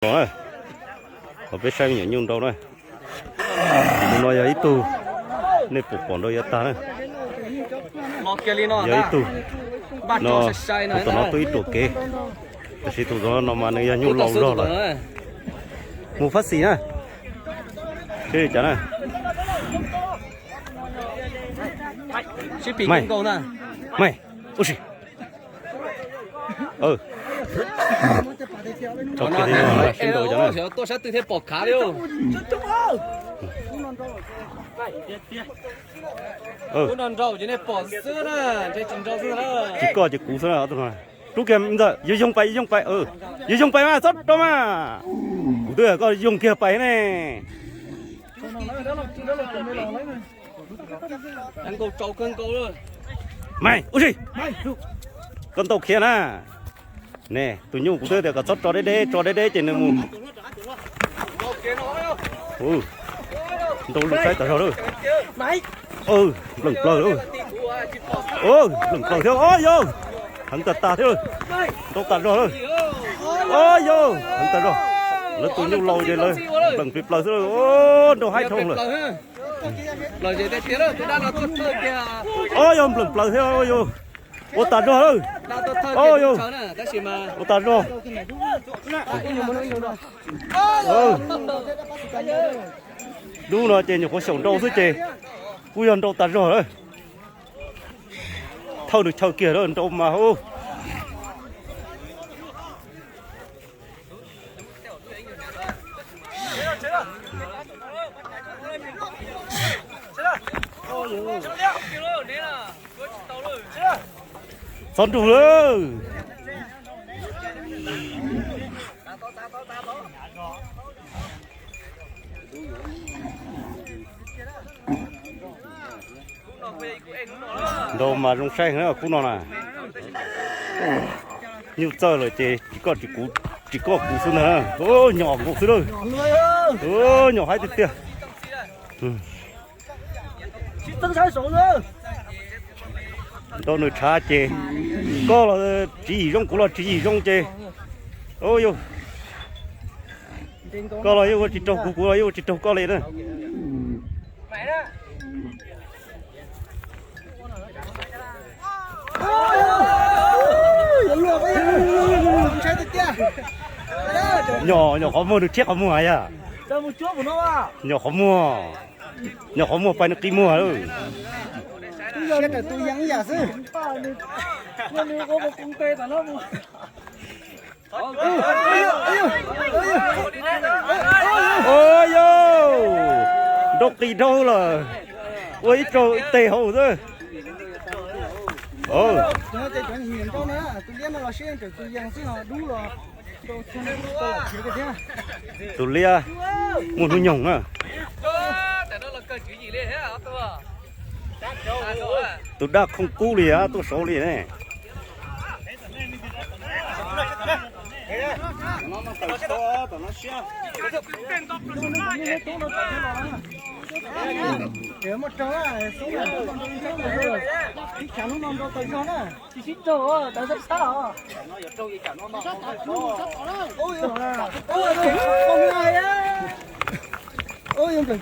Los na, los peb saib me nyuam nyuj nrau na. Tus no yog ib tug nej pom pom nrau yav tag na. Yog ib tug no, tus tom no tuaj ib ruam kev, tab sis tus no mas nws yog nyuj laus zog lawm. Mus fab xis na. Seb li cas na. Meej, meej, ua si. Tuaj sab twg thiaj pom khav li. Tsis koj ces kuv xwb na. Rub kiag ntawm, yog yoog pais, yog yoog pais, yog yoog pais mas txhob rau mas. Kuv twb yog koj yoog kiag pais ne. Meej, ua si. Koj ntau khiav na. Ne, tus nyuj kuv twb tias kom txhob tso deb deb, tso deb deb ces nws mus. Ntau lub saib tas zog lawm. Npleem plaws lawm. Npleem plaws thiab os yau. Heev tas tas thiab. Ntau tas zog lawm. Os yau, heev tas zog. Lawv tus nyuj laus ces lawv npleem plis plaws xwb lawm. Nrau haib dhau lawm. Os yau, npleem plaws thiab os yau. Ua tas zog lawm. Os yau, ua tas zog. Dub no ces nyuam qhuav xyaum nrau xwb ces kuj yog nrau tas zog lawm. Thawj nws chaw kiag lawm nrau mas hu. Txhob nrug lawm. Nrau mas zoo saib heev khub no na. Nyuj txawj lawm ces tsis koj tsis kuv, tsis koj kuv xwb ntag. Nyom nkaus xwb lawm. Nyom haib tiag tiag. Nrau nws tshav ces koj los tswv yim zoo, kuv los tswv yim zoo ces, yog koj los yeej ua tsis raug kuv, kuv los yeej ua tsis raug koj li na. Nyom, nyom qhov muag, nws rhiab qhov muag yog. Nyom qhov muag, nyom qhov muag pais nws qi muag lawm. Ua yau, nrau qis dhau lawm, ua ib raug ib teg hauv xwb. Tus liab muaj hnub nyoog na. Tus dab khooj kub li tuaj saud li ne.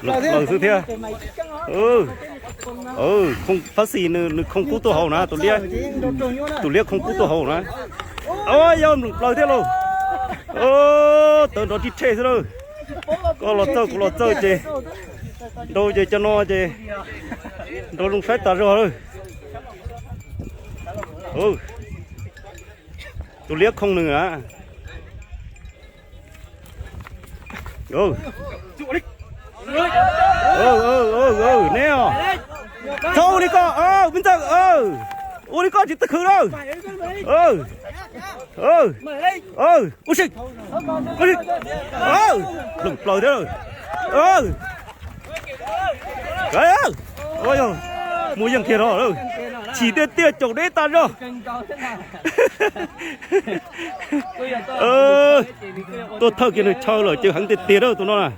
Plaws xwb thiab. Fab xis nws khooj kub tuaj hauv na, tus liab khooj kub tuaj hauv na. Yog npleem plaws thiab lauj. Tawv nrov tib rhe xwb lawm. Koj los txawj kuv los txawj ces, nrau ces cov no ces nrau zoo saib tas zog lawm. Tus liab khooj nws na. Neb os, txhob ua li koj, me ntxawg, ua li koj tsis twb khwv lawm. Ua si, npleem plaws thiab. Mus yeej kiag no, chim tiag tiag, caum deb tas zog. Tuaj thawj kiag nws chaw lawm ces heev tiag tiag tus no na.